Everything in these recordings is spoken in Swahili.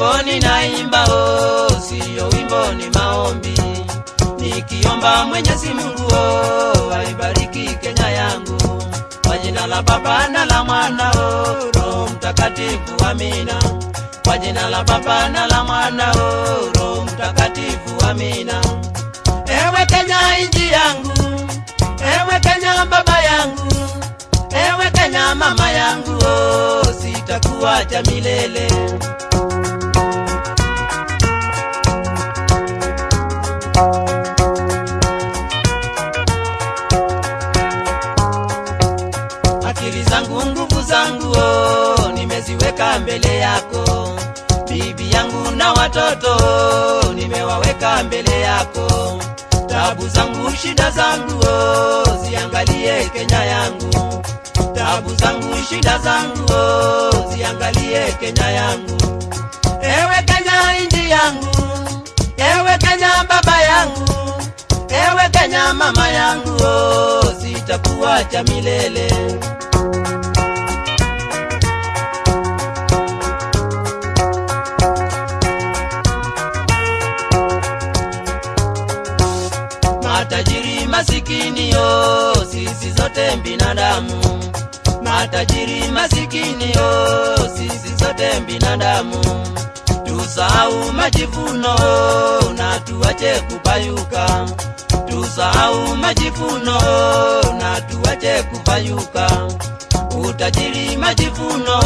Wimbo ninaimba oh, siyo wimbo ni maombi. Nikiomba Mwenyezi Mungu oh, aibariki Kenya yangu. Kwa jina la Baba na la Mwana oh, Roho Mtakatifu, amina. Kwa jina la Baba na la Mwana oh, Roho Mtakatifu, amina. Ewe Kenya inji yangu, ewe Kenya baba yangu, ewe Kenya mama yangu oh, sitakuacha milele. Akili zangu nguvu zangu oh, nimeziweka mbele yako. Bibi yangu na watoto oh, nimewaweka mbele yako. Tabu zangu shida zangu oh, ziangalie Kenya yangu. Tabu zangu shida zangu oh, ziangalie Kenya yangu. Ewe Kenya inji yangu, ewe Kenya baba yangu, ewe Kenya mama yangu oh, sitakuacha milele. Matajiri masikini yo, sisi zote binadamu. Matajiri masikini yo, sisi zote binadamu. Tusahau majivuno na tuache kupayuka. Tusahau majivuno na tuache kupayuka. Utajiri majivuno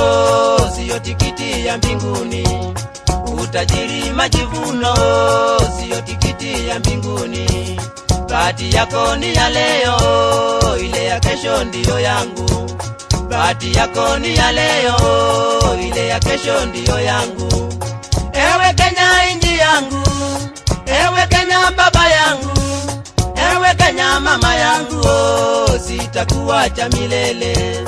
siyo tikiti ya mbinguni. Utajiri majivuno siyo tikiti ya mbinguni. Bahati yako ni ya leo, ile ya kesho ndiyo yangu. Bahati yako ni ya leo, ile ya kesho ndiyo yangu. Ewe Kenya inji yangu, ewe Kenya baba yangu, ewe Kenya mama yangu oh, sitakuacha milele.